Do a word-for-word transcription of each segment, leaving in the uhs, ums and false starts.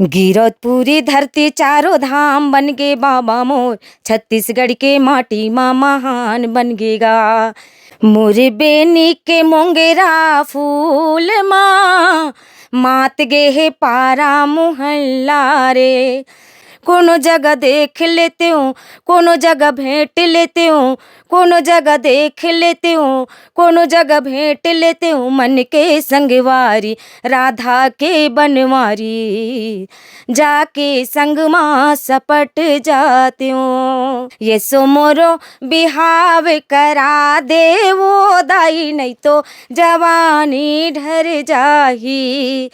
गिरौदपुरी धरती चारों धाम बन गे बाबा मोर, छत्तीसगढ़ के माटी मा महान बन गे गा। मोर बेनी के मोंगरा फूल मा, मात गे हे पारा मोहल्ला रे। कोनो जगह देख लेतेंव, कोनो जगह भेंट लेतेंव, कोनो जगह देख लेतेंव, कोनो जगह भेंट लेतेंव, मन के संगवारी, राधा के बनवारी, जाके संग मा सपट जातेंव। ये सो मोरो बिहाव करा दे वो दाई, नहीं तो जवानी ढर जाही।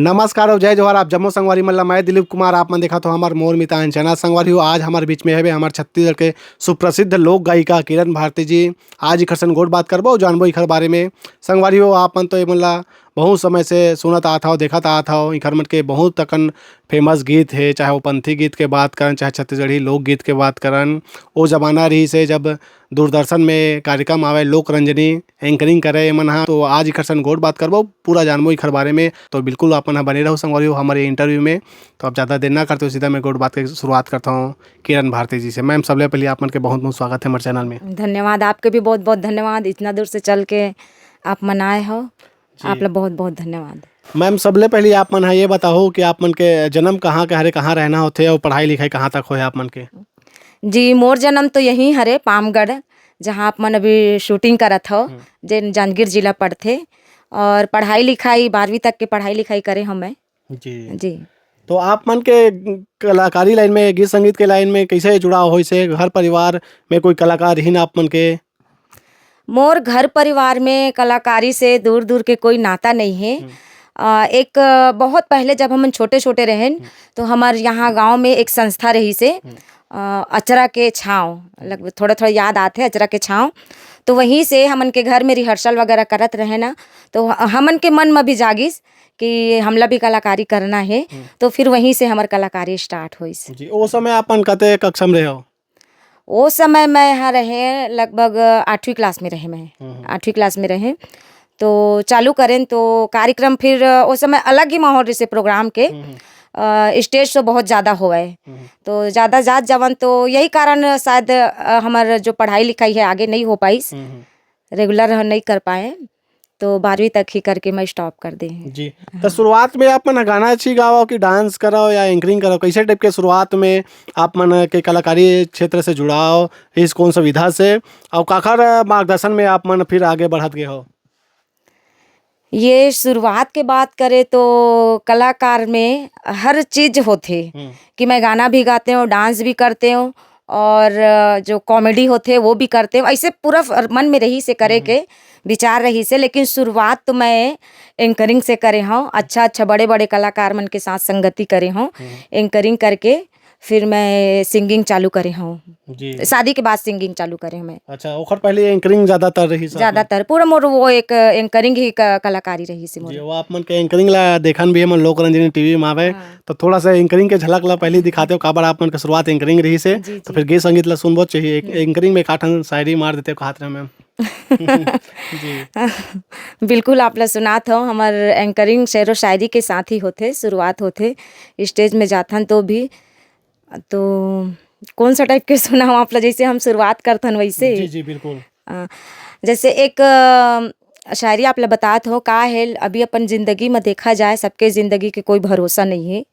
नमस्कार अउ जय जोहार, आप जम्मो संगवारी मन ला मैं दिलीप कुमार, आप मन देखत हो हमर मोर मितान चैनल। संगवारी हो, आज हमर बीच में हवे हमर छत्तीसगढ़ के सुप्रसिद्ध लोक गायिका किरण भारती जी। आज इखर सन गोठ बात करबो, जानबो इखर बारे में। संगवारी हो, आप मन तो ये मन ला बहुत समय से सुनत आत हव, देखत आत हव। इखर मन के बहुत अकन फेमस गीत हे, चाहे वो पंथी गीत के बात करन, चाहे छत्तीसगढ़ी लोकगीत के बात करन। वो जमाना रहिस हे जब दूरदर्शन में कार्यक्रम आवे, लोक रंजनी एंकरिंग करे ये मन ह। तो आज इखर सन गोठ बात करबो, पूरा जानबो इखर बारे में। तो बिल्कुल आप मन ह बने रहो संगवारी हो हमर ये इंटरव्यू में। तो आप ज़्यादा देर ना करते हो, सीधा मैं गोठ बात के शुरुआत करता हूँ किरण भारती जी से। मैम, सबले पहले आप मन के बहुत बहुत स्वागत है हमारे चैनल में। धन्यवाद, आपके भी बहुत बहुत धन्यवाद, इतना दूर से चल के आप मन आए हो, जी। आप ला बहुत बहुत धन्यवाद। मैम, सबले पहले आप मन ह ये बताओ कि आप मन के जन्म कहाँ के हरे, कहाँ रहना होथे और पढ़ाई लिखाई कहाँ तक होए आप मन के? जी, मोर जन्म तो यहीं हरे, पामगढ़, जहाँ आप मन अभी शूटिंग करत हो, हम्म। जे जांजगीर जिला पड़थे। और पढ़ाई लिखाई, बारहवीं तक के पढ़ाई लिखाई करे हव मैं। जी। जी। तो आप मन के कलाकारी लाइन में, गीत संगीत के लाइन में कैसे जुड़ाव होइस हे? घर परिवार में कोई कलाकार ही ना आप मन के? मोर घर परिवार में कलाकारी से दूर दूर के कोई नाता नहीं है। हम्म। अ, एक, अ, बहुत पहले जब हमन छोटे छोटे रहेन, हम्म। तो हमर यहाँ गांव में एक संस्था रहिस हे, हम्म। अ, अचरा के छाँव, लगभग थोड़ा थोड़ा याद आथे, अचरा के छाँव। तो वहीं से हमन के घर में रिहर्सल वगैरह करत रहे ना, तो ह-, हमन के मन में भी जागिस कि हमला भी कलाकारी करना है। हम्म। तो फिर वहीं से हमर कलाकारी स्टार्ट होइस। जी, ओ समय आप मन कते कक्षा में रहे हो? ओ समय मैं यहाँ रहे, लगभग आठवीं क्लास में रहे मैं। हम्म, हम्म। आठवीं क्लास में रहे, तो चालू करेन तो कार्यक्रम फिर ओ समय अलग ही माहौल रहिस हे प्रोग्राम के। हम्म, हम्म। अ, स्टेज शो बहुत ज़्यादा होवय। हम्म। तो ज़्यादा जात जावन तो यही कारण शायद, अ, हमर जो पढ़ाई लिखाई है आगे नहीं हो पाइस। हम्म, हम्म। रेगुलर हम नहीं कर पाए, तो बारहवीं तक ही करके मैं स्टॉप कर दे हूँ। जी। हाँ। तो शुरुआत में आप मन गाना अच्छी गाओ कि डांस करो या एंकरिंग करो, कैसे टाइप के शुरुआत में आप मन के कलाकारी क्षेत्र से जुड़ाव इस कौन सा विधा से, और काखर मार्गदर्शन में आप मन फिर आगे बढ़त गए हो? ये शुरुआत के बात करें तो कलाकार में हर चीज होथे हम्म। कि मैं गाना भी गाते हूँ, डांस भी करते हूँ और, अ, जो कॉमेडी होथे वो भी करते हूँ। ऐसे पूरा फ-, मन में रहिस हे करे हम्म। के, विचार रहिस हे, लेकिन शुरुआत तो मैं एंकरिंग से करे हूँ। अच्छा अच्छा बड़े बड़े कलाकार मन के साथ संगति करे हूँ। हम्म। एंकरिंग करके फिर मैं सिंगिंग चालू करे हूँ। जी। शादी के बाद सिंगिंग चालू करे हूँ मैं। अच्छा, ओखर पहले एंकरिंग ज्यादातर रहिस हे? ज्यादातर, पूरा मोर वो एक एंकरिंग ही क-, कलाकारी रहिस हे मोर। जी, वो आप मन के एंकरिंग ला देखन भी हमन लोक रंजनी टीवी में आवे, हाँ। तो थोड़ा सा एंकरिंग के झलक ला पहले दिखाते हो, काबर आप मन के शुरुआत एंकरिंग रहिस हे, जी, तो जी। फिर गीत संगीत ला सुनबो चाहिए। एक हम्म। एंकरिंग में एक आठन शायरी मार देते हो, कहात रहे मैम। जी। बिल्कुल, आप ला सुनात हो, हमर एंकरिंग शेरो शायरी के साथ ही होथे, शुरुआत होथे, स्टेज में जाथन तो भी। तो कौन सा टाइप के सुनाओ आप ला, जैसे हम शुरुआत करथन वैसे? जी, जी, बिल्कुल। अ, जैसे एक, अ, शायरी आप ला बतात हो, का है, अभी अपन जिंदगी में देखा जाए, सबके जिंदगी के कोई भरोसा नहीं है।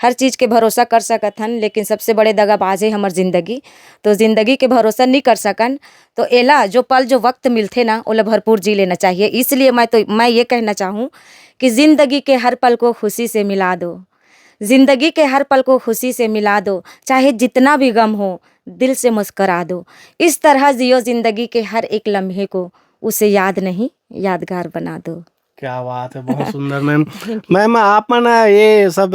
हर चीज के भरोसा कर सकत हन, लेकिन सबसे बड़े दगाबाज है हमर जिंदगी। तो जिंदगी के भरोसा नहीं कर सकन, तो एला जो पल, जो वक्त मिलथे ना, ओला भरपूर जी लेना चाहिए। इसलिए मैं तो, मैं ये कहना चाहूँ कि जिंदगी के हर पल को खुशी से मिला दो, जिंदगी के हर पल को खुशी से मिला दो, चाहे जितना भी गम हो, दिल से मुस्कुरा दो। इस तरह जियो जिंदगी के हर एक लम्हे को, उसे याद नहीं, यादगार बना दो। क्या बात है, बहुत सुंदर मैम। Thank you। मैम, आप मन ये सब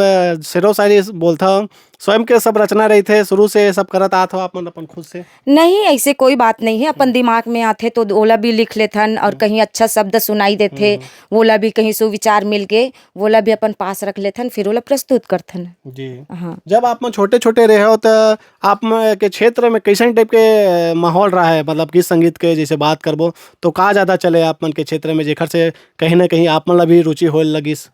शेरो शायरी बोलता हो, स्वयं के सब रचना रहिथे, शुरू से ये सब करत आत हो आप मन अपन खुद से? नहीं, ऐसे कोई बात नहीं है। अपन दिमाग में आथे तो ओला भी लिख लेथन, और कहीं अच्छा शब्द सुनाई देथे, ओला भी कहीं सुविचार मिल के, ओला भी अपन पास रख लेथन, फिर ओला प्रस्तुत करथन। जी। हाँ। जब आप मन छोटे-छोटे रहे हो, त आप मन के क्षेत्र में कैसन type के, अ, माहौल रहा है? मतलब गीत संगीत के जैसे बात करबो, तो का ज़्यादा चले आप मन के क्षेत्र में, जेखर से कहीं ना कहीं आप मन ला भी रुचि होए लगिस?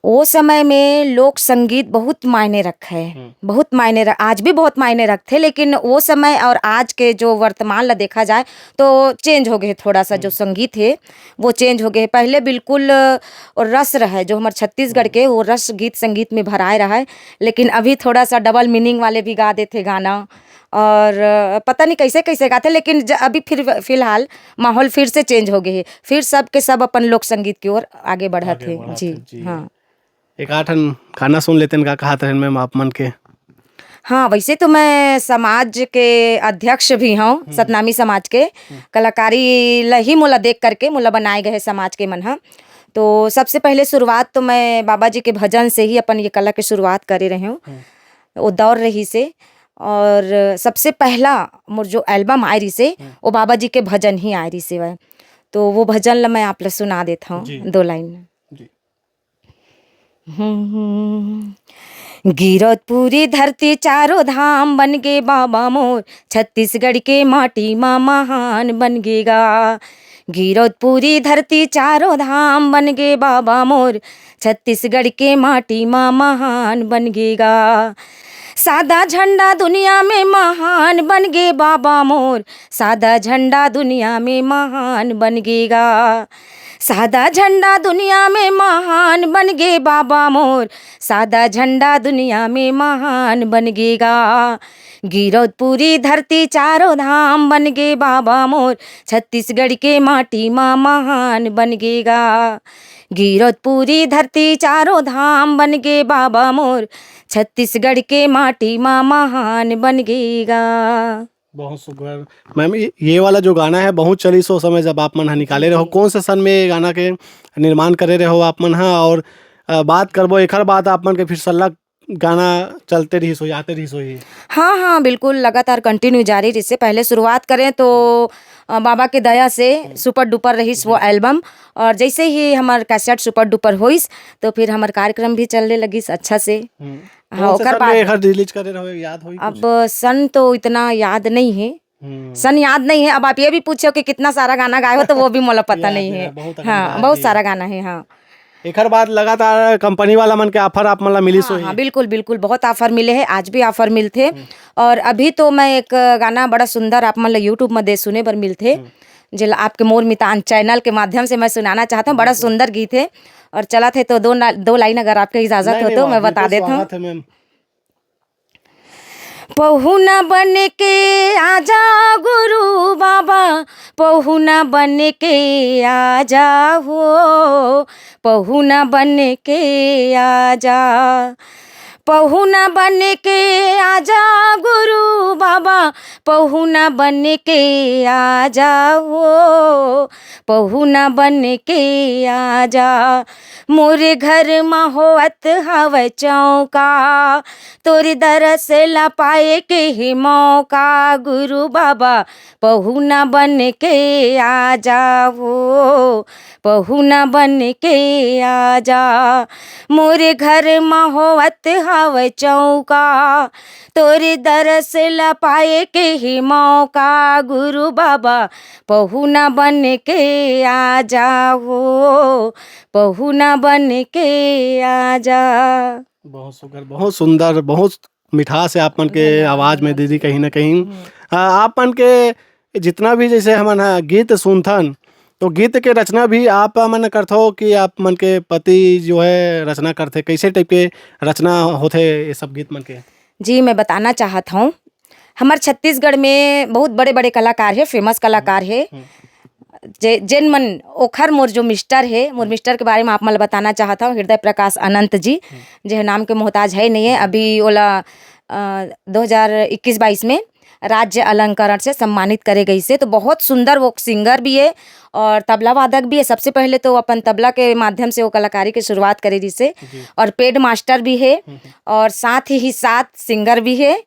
ओ समय में लोक संगीत बहुत मायने रखे है, हम्म। बहुत मायने र-, आज भी बहुत मायने रखथे, लेकिन वो समय और आज के जो वर्तमान ला देखा जाए, तो change हो गए थोड़ा सा। जो हम्म। संगीत है, वो change हो गए। पहले बिल्कुल, अ, रस रहे, जो हमर छत्तीसगढ़ हम्म। के, वो रस गीत संगीत में भराए रहे, लेकिन अभी थोड़ा सा double meaning वाले भी गा देथे गाना, और, अ, पता नहीं कैसे कैसे गाथे, लेकिन ज-, अभी फिर, फिलहाल माहौल फिर से change हो गए है, फिर सब के सब अपन लोक संगीत की ओर आगे बढ़त आगे है। बढ़त जी, है, जी। हाँ। एक आध ठन गाना सुन लेतेन, का कहत रहेन मैम आप मन के? हाँ, वैसे तो मैं समाज के अध्यक्ष भी हूँ, हम्म। सतनामी समाज के। हम्म। कलाकारी ल ही मोला देख करके मोला बनाए गए समाज के मन ह। तो सबसे पहले शुरुआत तो मैं बाबा जी के भजन से ही अपन ये कला के शुरुआत करे रहे हूँ। हम्म। वो दौर रहिस हे, और सबसे पहला मोर जो album आए रहिस हे, हम्म। वो बाबा जी के भजन ही आए रहिस हे। तो वो भजन ल मैं आप ल सुना देत हूँ, जी। दो line। जी। हम्म। गिरौदपुरी धरती चारों धाम बन गे बाबा मोर, छत्तीसगढ़ के माटी मा महान बन गे गा। गिरौदपुरी धरती चारों धाम बन गे बाबा मोर, छत्तीसगढ़ के माटी मा महान बन गे गा। सादा झंडा दुनिया में महान बन गे बाबा मोर, सादा झंडा दुनिया में महान बन गे गा। सादा झंडा दुनिया में महान बन गे बाबा मोर, सादा झंडा दुनिया में महान बन गे गा। गिरौदपुरी धरती चारों धाम बन गे बाबा मोर, छत्तीसगढ़ के माटी मा महान बन गे गा। गिरौदपुरी धरती चारों धाम बन गे बाबा मोर, छत्तीसगढ़ के माटी मा महान बन गे गा। बहुत सुघर। मैम, ये, ये वाला जो गाना है, बहुत चलिस ओ समय जब आप मन ह निकाले रहो। जी। कौन से सन में ये गाना के निर्माण करे रहो आप मन ह? और, अ, बात करबो एखर बाद आप मन के फिर सल्ला गाना चलते रहिस होही, आते रहिस होही? हाँ, हाँ, बिल्कुल, लगातार continue जारी रहिस हे। पहले शुरुआत करें तो, अ, बाबा के दया से हम्म। Super Duper रहिस वो जी। Album, और जैसे ही हमर cassette Super Duper होइस, तो फिर हमर कार्यक्रम भी चलने लगिस अच्छा से। हम्म। हाँ, कौन से ओकर सन में बाद एखर release करे रहो, याद होही कुछ? अब सन तो इतना याद नहीं है, हम्म। सन याद नहीं है। अब आप ये भी पूछो कि कितना सारा गाना गाए हो, तो वो भी मोला पता याद नहीं नहीं है, है। बहुत अकन हाँ, गाना बहुत भी सारा है। गाना है, हाँ। एकर बाद लगातार company वाला मन के offer आप मन ला मिलिस हाँ, होही? हाँ, बिल्कुल, बिल्कुल, बहुत offer मिले हैं, आज भी offer मिलथे। हम्म। और अभी तो मैं एक गाना बड़ा सुंदर आप मन ला YouTube में दे सुने बर मिलथे, हम्म। जेला आपके मोर मितान channel के माध्यम से मैं सुनाना चाहता हूँ। बड़ा बिल्कुल। सुंदर गीत है, और चलत है तो दो ना-, दो line अगर आपके इजाजत नहीं, हो नहीं, तो वाह, मैं बता बिल्कुल देता हूँ। स्वागत है मैम। पहुना बन के आजा गुरु बाबा, पहुना बन के आजा हो, पहुना बन के आजा। पहुना बन के आजा गुरु बाबा, पहुना बन के आजा हो, पहुना बन के आजा। मोरे घर म होवत हवय चौका, तोर दरस ला पाए के हे मौका, गुरु बाबा पहुना बन के आ जाओ, पहुना बन के आ जा। मोरे घर म होवत हवय चौका, तोर दरस ला पाए के हे मौका, गुरु बाबा पहुना बन के आ जाओ, पहुना बन के आ जा। बहुत सुघर, बहुत सुंदर, बहुत मिठास है आप मन के धन्यवाद, आवाज में धन्यवाद दीदी, जी। कहीं ना कहीं। हम्म। आ, आप मन के जितना भी जैसे हमन ह गीत सुनथन, तो गीत के रचना भी आप मन करथो कि आप मन के पति जो है रचना करथे? कैसे type के रचना होथे ये सब गीत मन के? जी, मैं बताना चाहत हूँ, हमर छत्तीसगढ़ में बहुत बड़े-बड़े कलाकार हे, famous कलाकार हे। हम्म। जे-, जेन मन ओखर मोर जो mister हे, मोर हम्म। Mister के बारे में आप मन ल बताना चाहत हव, हृदय प्रकाश अनंत जी, हम्म। जे नाम के मोहताज है नहीं है। हम्म। अभी ओला, अ, दो हज़ार इक्कीस बाईस में राज्य अलंकरण से सम्मानित करे गइसे। तो बहुत सुंदर वो सिंगर भी है और तबला वादक भी है। सबसे पहले तो अपन तबला के माध्यम से वो कलाकारी के शुरुआत करे रहिसे जी। और पेड मास्टर भी है हम्म, हम्म। और साथ ही साथ सिंगर भी है।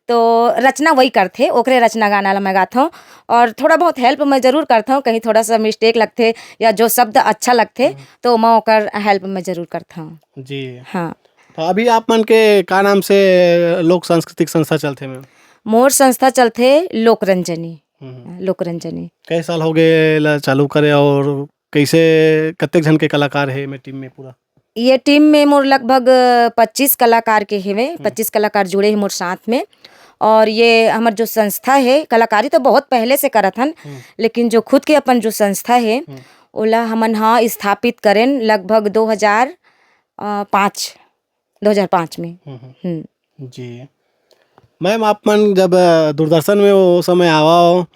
तो रचना वही करथे, ओकरे रचना गाना ला मैं गाथव और थोड़ा बहुत हेल्प मैं जरूर करथव, कहीं थोड़ा सा मिस्टेक लगथे या जो शब्द अच्छा लगथे हम्म। तो मैं ओकर हेल्प मैं जरूर करथव। जी। हाँ। तो अभी आप मन के का नाम से लोक सांस्कृतिक संस्था चलथे मैम? मोर संस्था चलथे लोकरंजनी। हम्म। लोकरंजनी। कई साल हो गए ला चालू करे और कैसे, कतेक झन के कलाकार है मैं टीम में पूरा? ये टीम में मोर लगभग पच्चीस कलाकार के हेवे, हम्म। पच्चीस कलाकार जुड़े हैं मोर साथ में। और ये हमर जो संस्था है, कलाकारी तो बहुत पहले से करत हन, हम्म। लेकिन जो खुद के अपन जो संस्था है, हम्म। ओला हमन हा स्थापित करेन लगभग दो हज़ार पाँच, दो हज़ार पाँच में। हम्म, हम्म। हम्म। जी। मैम, आप मन जब, अ, दूरदर्शन में वो समय आवा हो,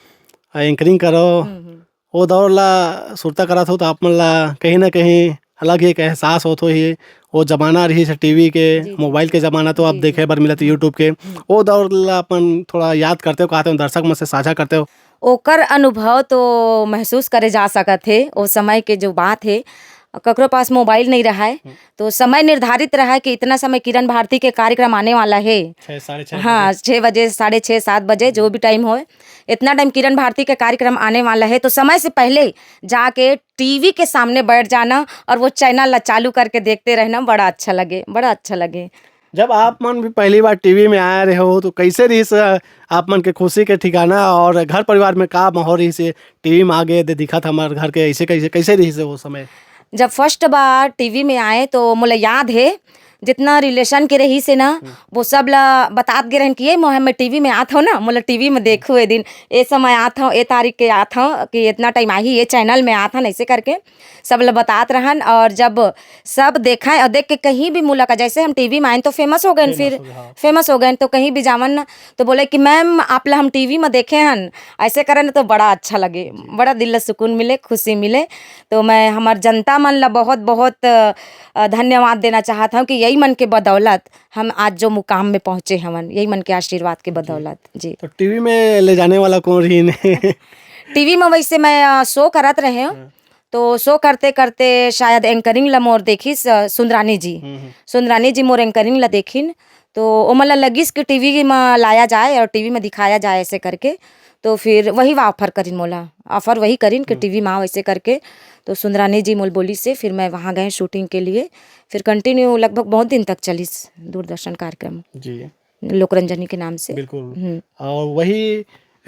अ, एंकरिंग करो, हम्म, हम्म। वो दौर ला सुरता करत हो, तो आप मन ला कहीं ना कहीं अलग ही एक एहसास होत होही। वो जमाना रही से टीवी के, जी, जी। मोबाइल के जमाना तो आप जी, देखे जी। बर मिलत हम्म। YouTube के। हम्म। वो दौर ला अपन थोड़ा याद करते हो, कहते हो, दर्शक मन से साझा करते हो? ओकर अनुभव तो महसूस करे जा सकत हे। ओ समय के जो बात हे, ककरो पास मोबाइल नहीं रहाय, हम्म। तो समय निर्धारित रहाय कि इतना समय किरण भारती के कार्यक्रम आने वाला हे। छः, साढ़े छः हाँ, बजे। छः बजे, साढ़े छः, सात बजे, जो भी टाइम होय, इतना टाइम किरण भारती के कार्यक्रम आने वाला है, तो समय से पहले जाके टीवी के सामने बैठ जाना और वो चैनल ला चालू करके देखते रहना, बड़ा अच्छा लगे, बड़ा अच्छा लगे। जब आप मन भी पहली बार टीवी में आए रहे हो, तो कैसे रहिस, अ, आप मन के खुशी के ठिकाना और घर परिवार में का माहौल रहिस, टीवी में आगे दे दिखत हमार घर के, ऐसे कैसे, कैसे रहिस वो समय? जब फर्स्ट बार टीवी में आए, तो मोला याद है, जितना रिलेशन के रहिस हे ना, हम्म। वो सब ला बतात गे रहन कि ये मोह-, मैं टीवी में आत हूँ ना, मोला टीवी में देखू ए दिन, ए समय आत हूँ, ए तारीख के आत हूँ, कि इतना टाइम आही, ये चैनल में आत हन, ऐसे करके सब ला बतात रहन। और जब सब देखा और देख के कहीं भी मुलाकात, जैसे हम टीवी में आएन तो फेमस हो गए, फेमस फिर हो गए, हाँ। फेमस हो गए तो कहीं भी जावन ना, तो बोले कि मैम, आप ला हम टीवी में देखे हन, ऐसे करन तो बड़ा अच्छा लगे, जी। बड़ा दिल ला सुकून मिले, खुशी मिले। तो मैं हमार जनता मन ला बहुत, बहुत, अ, धन्यवाद देना चाहत हूँ कि यही मन के बदौलत हम आज जो मुकाम में पहुँचे हवन, यही मन के आशीर्वाद के जी। बदौलत। जी। तो टीवी में ले जाने वाला कौन रही ने? टीवी में वैसे मैं, अ, शो करत रहे हूँ। हाँ। तो शो करते करते शायद एंकरिंग ला मोर देखिस, अ, सुंदरानी जी। हम्म, हम्म। सुंदरानी जी मोर एंकरिंग ला देखिन, तो ओमन ला लगिस कि टीवी में लाया जाए और टीवी में दिखाया जाए ऐसे करके। तो फिर वही वा ऑफर करिन मोला, ऑफर वही करिन कि हम्म। टीवी में आओ ऐसे करके। तो सुंदरानी जी मोल बोलिस हे, फिर मैं वहाँ गए शूटिंग के लिए। फिर कंटिन्यू लगभग बहुत दिन तक चलिस दूरदर्शन कार्यक्रम। जी। लोकरंजनी के नाम से। बिल्कुल। हम्म। और वही,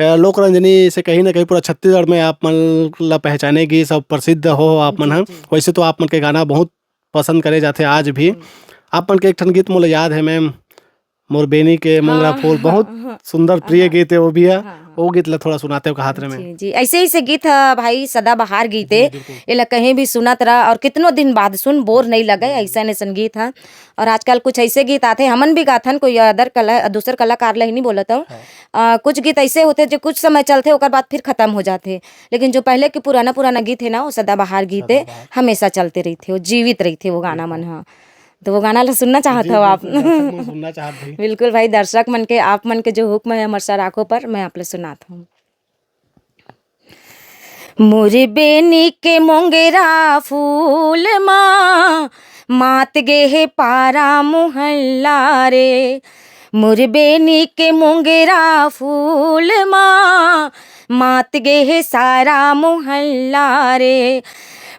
अ, लोकरंजनी से कहीं ना कहीं पूरा छत्तीसगढ़ में आप मन ला पहचाने गिस, सब प्रसिद्ध हो आप मन जी, ह। जी। वैसे तो आप मन के गाना बहुत पसंद करे जाथे आज भी। हम्म। आप मन के एक ठन गीत मोला याद है मैम, मोर बेनी के मोंगरा हाँ, फूल, हाँ, बहुत हाँ, सुंदर प्रिय हाँ। गीत है वो भी है। हाँ, हाँ। वो गीत ला थोड़ा सुनाते हो कहात रहे मैम। जी, जी, ऐसे, ऐसे गीत ह भाई, सदाबहार गीत जी, है। बिल्कुल। एला कहीं भी सुनत रह और कितनो दिन बाद सुन, बोर नहीं लगे, हम्म। ऐसन, ऐसन गीत ह। और आजकल कुछ ऐसे गीत आथे, हमन भी गाथन, कोई अदर कला, दूसर कलाकार ला ही नहीं बोलत हूँ। हाँ। अ, कुछ गीत ऐसे होथे जो कुछ समय चलथे, ओकर बाद फिर खत्म हो जाथे। लेकिन जो पहले के पुराना, पुराना गीत है ना, वो सदाबहार गीत है, सदाबहार। हमेशा चलते रहिथे, वो जीवित रहिथे वो गाना मन बिल्कुल। ह। तो वो गाना ला सुनना जी, चाहत हो आप? बिल्कुल, दर्शक मन सुनना चाहत भाई। बिल्कुल भाई, दर्शक मन के, आप मन के जो हुक्म है हमर सर आंखों पर, मैं आप ला सुनात हूँ। मोर बेनी के मोंगरा फूल मा, मात गे हे पारा मोहल्ला रे। मोर बेनी के मोंगरा फूल मा, मात गे हे सारा मोहल्ला रे।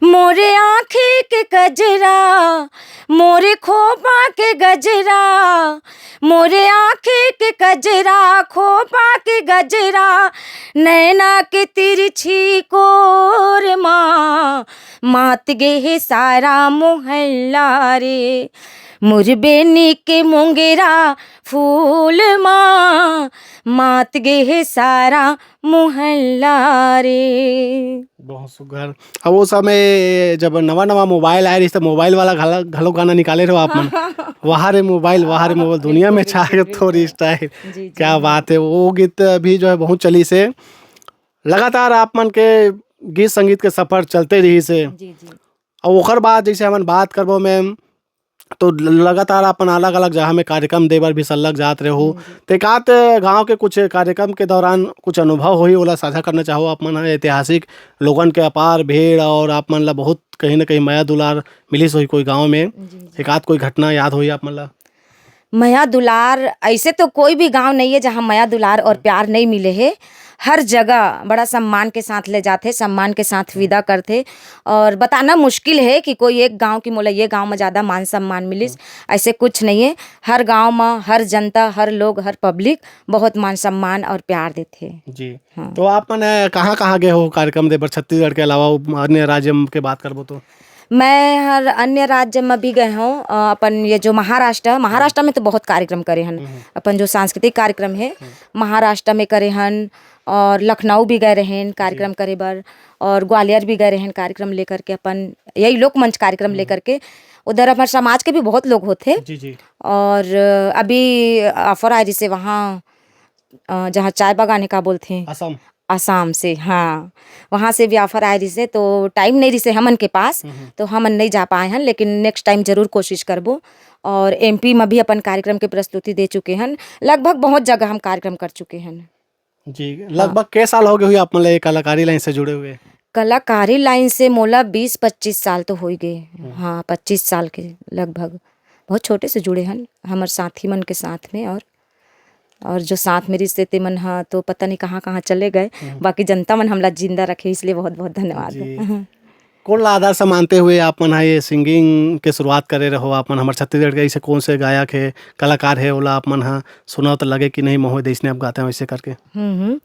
मोर आँखी के कजरा, मोर खोपा के गजरा, मोर आँखी के कजरा, खोपा के गजरा, नैना के तिरछी कोर मा, मात गे हे सारा मोहल्ला रे। मोर बेनी के मोंगरा फूल मा, मात गे हे सारा मोहल्ला रे। बहुत सुघर। अब वो समय जब नवा नवा मोबाइल आए रहिस, त मोबाइल वाला घला-, घलो गाना निकाले रहो आप मन। वाह रे मोबाइल, वाह रे मोबाइल, दुनिया बिल्कुल, में छा बिल्कुल, गए थोरी बिल्कुल। स्टाइल। जी, जी, क्या हाँ। बात है, वो गीत भी जो है बहुत चलिस हे। लगातार आप मन के गीत संगीत के सफर चलते रहिस हे। जी, जी। और ओकर बाद जैसे हमन बात करबो मैम, तो ल-, लगातार अपन अलग-अलग जगह में कार्यक्रम दे बर भी सल्लग जात रहे हो। हम्म, जी। ते का ते गाँव के कुछ कार्यक्रम के दौरान कुछ अनुभव होही, ओला साझा करना चाहो आप मन ह? ऐतिहासिक लोगन के अपार भीड़ और आप मन ला बहुत कहीं न कहीं मया दुलार मिलिस होही कोई गाँव में। जी, जी। एकाध कोई घटना याद होही आप मन ला? मया दुलार, ऐसे तो कोई भी गाँव नहीं है जहाँ मया दुलार और प्यार नहीं मिले है। हर जगह बड़ा सम्मान के साथ ले जाथे, सम्मान के साथ विदा करथे। और बताना मुश्किल है कि कोई एक गाँव की मोला ये गाँव में ज़्यादा मान सम्मान मिलिस, ऐसे कुछ नहीं है। हर गाँव में हर जनता, हर लोग, हर पब्लिक बहुत मान सम्मान और प्यार देथे। जी। हाँ। तो आप मन, अ, कहाँ-कहाँ गए हो कार्यक्रम दे बर छत्तीसगढ़ के अलावा, अन्य राज्य म के बात करबो तो? मैं हर अन्य राज्य में भी गए हूँ, अ, अपन ये जो महाराष्ट्र, महाराष्ट्र में तो बहुत कार्यक्रम करे हन। हम्म। अपन जो सांस्कृतिक कार्यक्रम है, हम्म। महाराष्ट्र में करे हन और लखनऊ भी गए रहेन कार्यक्रम जी। करे बर और ग्वालियर भी गए रहेन कार्यक्रम लेकर के, अपन यही लोकमंच कार्यक्रम हम्म। लेकर के। उधर हमारे समाज के भी बहुत लोग होते हैं। जी, जी। और अभी ऑफर आए, जैसे वहाँ, अ, जहाँ चाय बागान है, का बोलते हैं? आसाम। आसाम से, हाँ, वहाँ से भी ऑफर आए रिसे, तो टाइम नहीं रिसे हमन के पास, हम्म। तो हमन नहीं जा पाए हन, लेकिन नेक्स्ट टाइम जरूर कोशिश करबो। और एमपी में भी अपन कार्यक्रम के प्रस्तुति दे चुके हन, लगभग बहुत जगह हम कार्यक्रम कर चुके हन। जी, हाँ। लगभग के साल हो गए हुई आप मन ल ये कलाकारी लाइन से जुड़े हुए? कलाकारी लाइन से मोला बीस पच्चीस साल तो हो ही गए। हम्म। हाँ, पच्चीस साल के लगभग। बहुत छोटे से जुड़े हन, हमर साथी मन के साथ में, और और जो साथ में रिहिस ते मन ह तो पता नहीं कहाँ-कहाँ चले गए। हम्म। बाकी जनता मन हमला जिंदा रखे, इसलिए बहुत-बहुत धन्यवाद। जी। कोन ला आदर्श मानते हुए आप मन ह ये सिंगिंग के शुरुआत करे रहो? आप मन हमर छत्तीसगढ़ के ऐसे कौन से गायक हे, कलाकार हे, ओला आप मन ह सुनव त लगे कि नहीं, महू दइसने अब गाते हैं वैसे करके? हम्म, हम्म।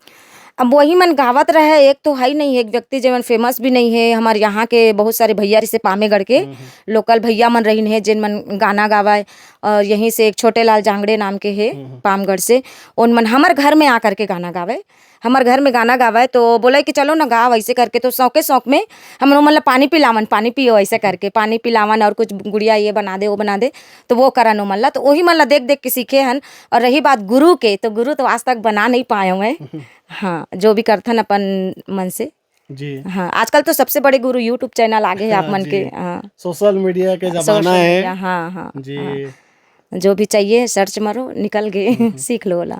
अब वही मन गावत रहे, एक तो है ही नहीं, एक व्यक्ति जेमन फेमस भी नहीं है, हमारे यहाँ के बहुत सारे भैया रिसे पामेगढ़ के, हम्म, हम्म। लोकल भैया मन रहिन है, जेन मन गाना गावय, और यहीं से एक छोटे लाल जांगड़े नाम के हे, हम्म, हम्म। पामगढ़ से, उन मन हमर घर में आ करके गाना गावय, हमर घर में गाना गावय, तो बोले कि चलो ना गाव ऐसे करके, तो शौके शौक में हम लोग मतलब पानी पिलावन, पानी पियो ऐसे करके, पानी पिलावन और कुछ गुड़िया ये बना दे, वो बना दे, तो वो करन ओमन ला, तो वही मन ला देख देख के सीखे हन। और रही बात गुरु के, तो गुरु तो आज तक बना नहीं पाए हुए। हाँ, जो भी करथन अपन मन से। जी। हाँ, आजकल तो सबसे बड़े गुरु YouTube चैनल आगे है आप हाँ, मन जी। के, हाँ। सोशल मीडिया के जमाना सोशल है। मीडिया, हाँ, हाँ, जी। हाँ। जो भी चाहिए सर्च मारो, निकल गए, हम्म। सीख लो ओला।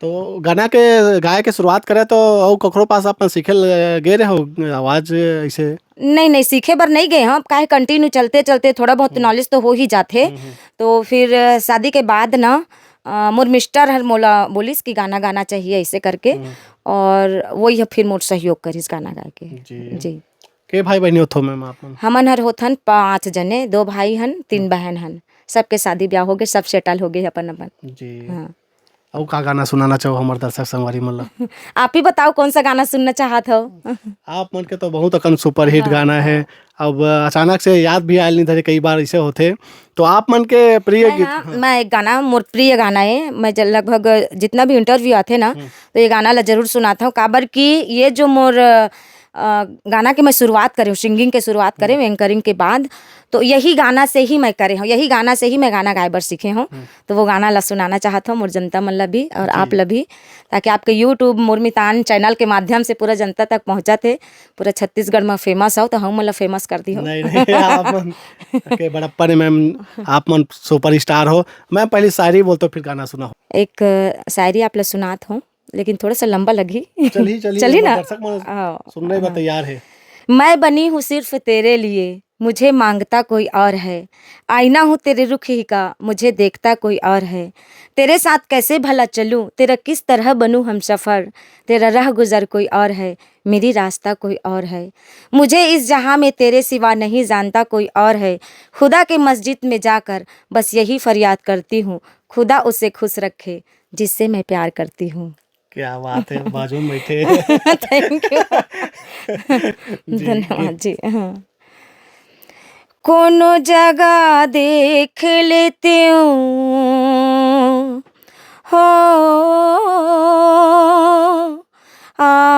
तो गाना के गाए के शुरुआत करे तो अउ ककरो पास अपन सीखे ल-, गे रहे हो, आवाज ऐसे? नहीं, नहीं, सीखे बर नहीं गए हम, काहे कंटिन्यू चलते, चलते थोड़ा बहुत हम्म। नॉलेज तो हो ही जाथे। हम्म, हम्म। तो फिर शादी के बाद ना, अ, मोर मिस्टर हर मोला बोलिस कि गाना गाना चाहिए ऐसे करके, हम्म। और वही ह फिर मोर सहयोग करिस गाना गाए के। जी। जी। के भाई बहिनी होथो मैम आप मन? हमन हर होथन पाँच जने, दो भाई हन, तीन हम्म। बहन हन। सबके शादी ब्याह हो गए, सब सेटल हो गए अपन अपन। जी। हाँ। अउ का गाना सुनाना चाहो हमर दर्शक संगवारी मन ला? आप ही बताओ कौन सा गाना सुनना चाहत हो? आप मन के तो बहुत अकन सुपरहिट हाँ, गाना है। हाँ। अब अचानक से याद भी आयल नहीं धरे, कई बार ऐसे होथे। तो आप मन के प्रिय मैं, गीत, हाँ, हाँ। मैं एक गाना, मोर प्रिय गाना है, मैं ज-, लगभग जितना भी इंटरव्यू आथे ना, हम्म। तो ये गाना ला जरूर सुनाता हूँ, काबर कि ये जो मोर, अ, गाना के मैं शुरुआत करे हूँ, सिंगिंग के शुरुआत करे हूँ, हम्म। एंकरिंग के बाद, तो यही गाना से ही मैं करे हूँ, यही गाना से ही मैं गाना गाए बर सीखे हूँ। हम्म। तो वो गाना ला सुनाना चाहत हूँ मोर जनता मन ला भी और जी। आप ला भी, ताकि आपके YouTube मोर मितान चैनल के माध्यम से पूरा जनता तक पहुँचत हे, पूरा छत्तीसगढ़ में फेमस हो, तो हम मतलब फेमस कर दी हो। नहीं, नहीं, आप मन के बड़प्पन है मैम, आप मन सुपरस्टार हो। मैम, पहले शायरी बोल तो फिर गाना सुनाओ। एक, अ, शायरी आप ला सुनात हूँ, लेकिन थोड़ा सा लंबा लगही। चलिए, चलिए, चलिए ना? दर्शक मन हाँ, सुनने में हाँ। तैयार है। मैं बनी हूँ सिर्फ तेरे लिए, मुझे मांगता कोई और है। आईना हूँ तेरे रुख ही का, मुझे देखता कोई और है। तेरे साथ कैसे भला चलूँ, तेरा किस तरह बनूँ हमसफर। तेरा राह गुजर कोई और है, मेरी रास्ता कोई और है। मुझे इस जहाँ में तेरे सिवा नहीं जानता कोई और है। खुदा के मस्जिद में जाकर बस यही फरियाद करती हूँ, खुदा उसे खुश रखे जिससे मैं प्यार करती हूँ। क्या बात है, बाजू में बैठे। Thank you। जी, धन्यवाद गीत। जी, हाँ। कोनो जगह देख लेते हो, हो, आ,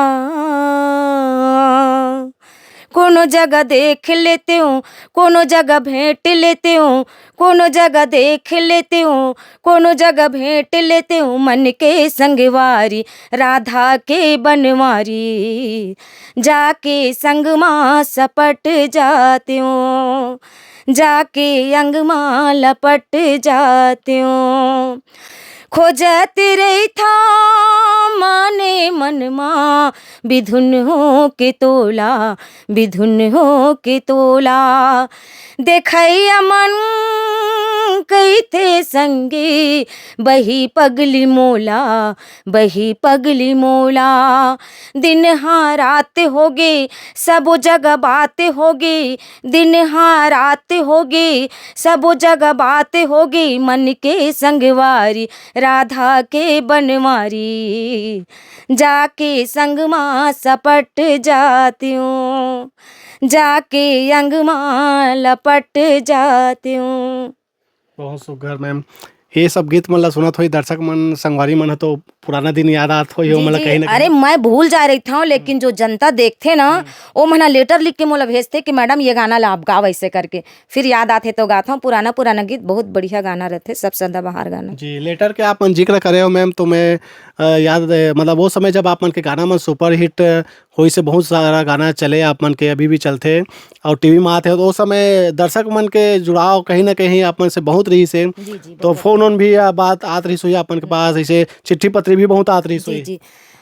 कोनो जगह देख लेते हो, कोनो जगह भेंट लेते हो, कोनो जगह देख लेते हो, कोनो जगह भेंट लेते हो, मन के संगवारी, राधा के बनवारी, जाके संग मा सपट जाते हो, जाके अंग मा लपट जाते हो। खोजत रहिथा माने मन मा बिधुन हो के तोला, बिधुन हो के तोला। देखैया मन कहिथे संगी, बही पगली मोला, बही पगली मोला। दिन हा रात होगे, सबो जगह बात होगे, दिन हा रात होगे, सबो जगह बात होगे, मन के संगवारी, राधा के बनवारी, जाके संग मा सपट जाते हो, जाके अंग मा लपट जाते हो। बहुत सुघर मैम। ये सब गीत मन ला सुनत होई दर्शक मन, संगवारी मन ह तो पुराना दिन याद आत होई, जी, ओमन ला जी। कहीं ना अरे, कहीं। मैं भूल जा रही था, लेकिन जो जनता देखथे ना, हम्म। वो मन ह लेटर लिख के मोला भेजथे कि मैडम, ये गाना ला आप गाओ, ऐसे करके। फिर याद आथे तो गात हूँ। पुराना, पुराना गीत, बहुत बढ़िया गाना रहथे, सब सदाबहार गाना। जी, लेटर के आप मन जिक्र करे हो मैम, तो मैं, अ, याद, मतलब, वो समय जब आप मन के गाना मन सुपरहिट होइसे, बहुत सारा गाना चले आप मन के, अभी भी चलथे और टीवी में आथे, तो उस समय दर्शक मन के जुड़ाव कहीं ना कहीं आप मन से बहुत रहिसे। जी, जी, तो बहुत। फोन वोन भी, आ, बात आत रहिस होही आप मन के पास, ऐसे चिट्ठी पत्री भी बहुत आत रहिस जी, होही। जी।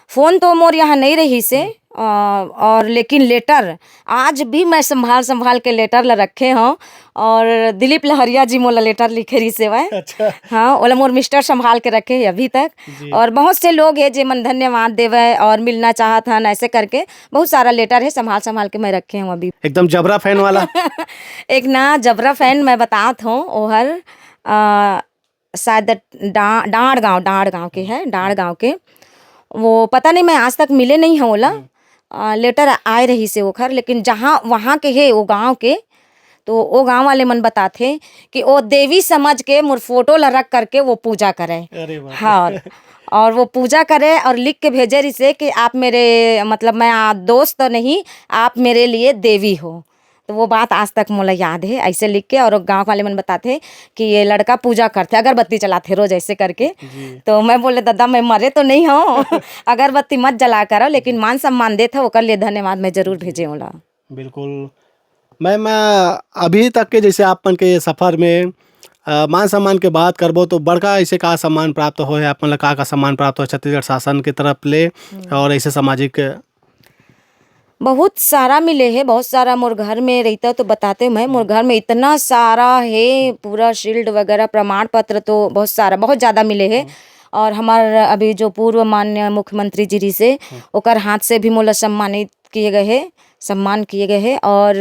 फोन तो मोर यहाँ नहीं रहिसे, हम्म। अ, और लेकिन लेटर आज भी मैं संभाल संभाल के लेटर ला रखे हूँ। और दिलीप लहरिया जी मोला लेटर लिखे रहिस हवय। अच्छा। हाँ, ओला मोर मिस्टर संभाल के रखे हे अभी तक। जी। और बहुत से लोग हे जे मन धन्यवाद देवे और मिलना चाहत हन, ऐसे करके बहुत सारा लेटर हे, संभाल संभाल के मैं रखे हूँ अभी। एकदम जबरा फैन वाला। एक ना जबरा फैन मैं बतात हूँ, ओहर, अ, शायद डा-, डांड़ गांव, डांड़ गांव के है, डांड़ गांव के। वो पता नहीं, मैं आज तक मिले नहीं हूँ ओला। हम्म। अ, लेटर आए रहिसे ओखर, लेकिन जहाँ वहाँ के हे, वो गांव के, तो वो गांव वाले मन बताथे कि वो देवी समझ के मोर फोटो ला रख करके वो पूजा करे। अरे बाप रे। हाँ, और वो पूजा करे और लिख के भेजे रहिसे कि आप मेरे, मतलब, मैं, आ, दोस्त तो नहीं, आप मेरे लिए देवी हो। तो वो बात आज तक मोला याद है, ऐसे लिख के। और गांव वाले मन बताथे कि ये लड़का पूजा करथे, अगरबत्ती चलाथे रोज, ऐसे करके। जी। तो मैं बोले, "दादा, मैं मरे तो नहीं हूँ, अगरबत्ती मत जला करो, लेकिन मान सम्मान देथे, ओकर लिए धन्यवाद मैं जरूर भेजे ओला।" बिल्कुल। मैम, अ, अभी तक के जैसे आप मन के सफर में, अ, मान सम्मान के बात करबो, तो बड़का ऐसे का सम्मान प्राप्त होय है आप मन ला, का का सम्मान प्राप्त होय छत्तीसगढ़ शासन के तरफ ले, हम्म। और ऐसे सामाजिक? बहुत सारा मिले हे, बहुत सारा। मोर घर में रहिता तो बताते मैं, मोर घर में इतना सारा हे, पूरा शील्ड वगैरह, प्रमाण पत्र तो बहुत सारा, बहुत ज़्यादा मिले हे। हम्म। और हमार अभी जो पूर्व मान्य मुख्यमंत्री जी रहिसे, हम्म। ओकर हाथ से भी मोला सम्मानित किए गए हे, सम्मान किए गए हे। और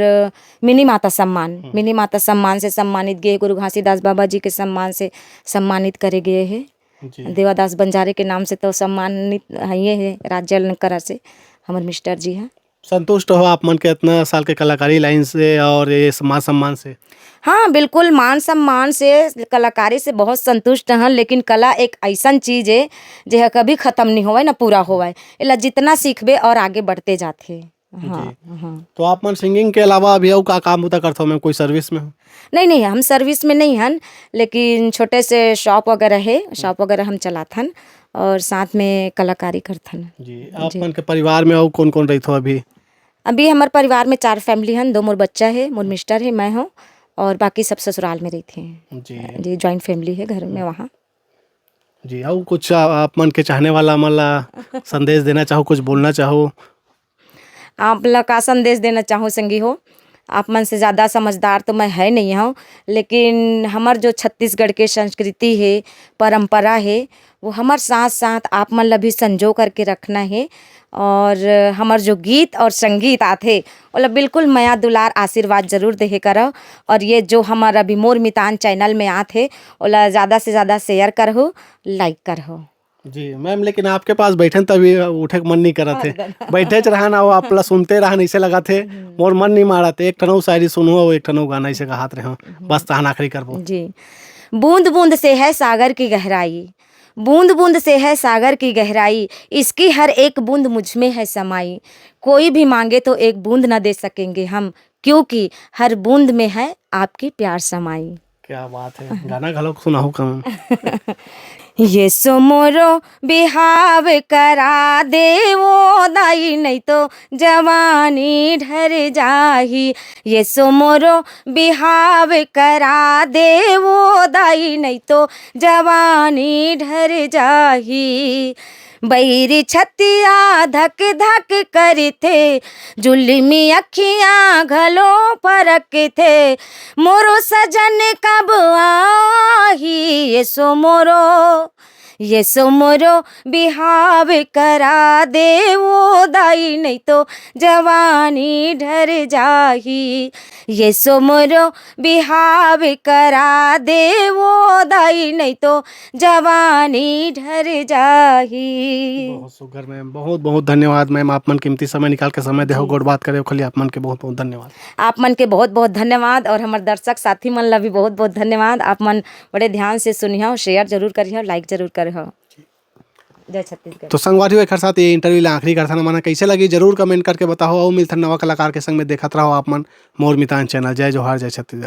मिनी माता सम्मान, हम्म। मिनी माता सम्मान से सम्मानित गे, गुरु घासीदास बाबा जी के सम्मान से सम्मानित करे गए हे। जी। देवादास बंजारे के नाम से तो सम्मानित हइये हे राज्य अलंकरण से हमर मिस्टर जी ह। संतुष्ट हो आप मन के इतना साल के कलाकारी लाइन से और ये मान सम्मान से? हाँ, बिल्कुल, मान सम्मान से, कलाकारी से बहुत संतुष्ट हन, लेकिन कला एक अइसन चीज हे, जे ह कभी खत्म नहीं होवय, ना पूरा होवय। एला जितना सीखबे और आगे बढ़ते जाथे। हाँ, जी। हाँ। तो आप मन सिंगिंग के अलावा अभी अउ का काम बुता करथो मैम, कोई सर्विस में हो? नहीं, नहीं, हम सर्विस में नहीं हन, लेकिन छोटे से शॉप वगैरह हे, शॉप वगैरह हम चलाथन और साथ में कलाकारी करथन। जी, आप जी। मन के परिवार में अउ कौन-कौन रहिथो अभी? अभी हमर परिवार में चार फैमिली हन, दो मोर बच्चा हे, मोर मिस्टर हे, मैं हूँ और बाकी सब ससुराल में रहिथे। जी। जी, जॉइंट फैमिली हे घर में वहाँ। जी, अउ कुछ आ-, आप मन के चाहने वाला मन ला संदेश देना चाहो, कुछ बोलना चाहो? आप ला का संदेश देना चाहूँ संगी हो, आप मन से ज़्यादा समझदार तो मैं है नहीं हूँ, लेकिन हमर जो छत्तीसगढ़ के संस्कृति हे, परंपरा हे, वो हमर साथ-साथ आप मन ला भी संजो करके रखना हे। और हमर जो गीत और संगीत आथे, ओला बिल्कुल मया दुलार आशीर्वाद जरूर देहे करव। और ये जो हमर अभी मोर मितान चैनल में आथे, ओला ज़्यादा से ज़्यादा शेयर करहु, लाइक करहु। जी मैम, लेकिन आपके पास बैठन तभी उठे के मन नहीं करत हे। हाँ, दादा। बैठे च रहन अउ आप ला सुनते रहन, ऐसे लगत हे। हम्म। मोर मन नहीं मारत, एक ठन अउ शायरी सुनहु अउ एक ठन अउ गाना ऐसे कहत रहे हो। हम्म। बस तहन आखिरी करबो। जी। बूंद बूंद से है सागर की गहराई, बूंद बूंद से है सागर की गहराई, इसकी हर एक बूंद मुझ में है समाई। कोई भी मांगे तो एक बूंद ना दे सकेंगे हम, क्योंकि हर बूंद में है आपकी प्यार समाई। क्या बात है, गाना घलोक सुनाहू कम। ये सो मोरो बिहाव करा दे वो दाई, नहीं तो जवानी ढर जाही। ये सो मोरो बिहाव करा दे वो दाई, नहीं तो जवानी ढर जाही। बैरी छतिया धक धक करथे, जुलमी अखियां घलो फरकथे, मोरो सजन कब आही। ये सो मोरो, ये सो मोरो बिहाव करा दे वो दाई, नहीं तो जवानी ढर जाही। ये सो मोरो बिहाव करा दे वो दाई, नहीं तो जवानी ढर जाही। बहुत सुघर मैम, बहुत बहुत धन्यवाद मैम, आप मन कीमती समय निकाल के समय देहो, जी। गोठ बात करे, ओखर लिए आप मन के बहुत बहुत धन्यवाद। आप मन के बहुत बहुत धन्यवाद और हमर दर्शक साथी मन ला भी बहुत बहुत धन्यवाद। आप मन बड़े ध्यान से सुनिहो, share जरूर करिहो, like जरूर करिहो। जय छत्तीसगढ़। तो संगवारी हो, एखर साथ ये interview ला आखिरी करथन। हमन कइसे लगी जरूर comment करके बताओ, अउ मिलथन नवा कलाकार के संग में। देखत रहो आप मन मोर मितान channel। जय जोहार, जय छत्तीसगढ़।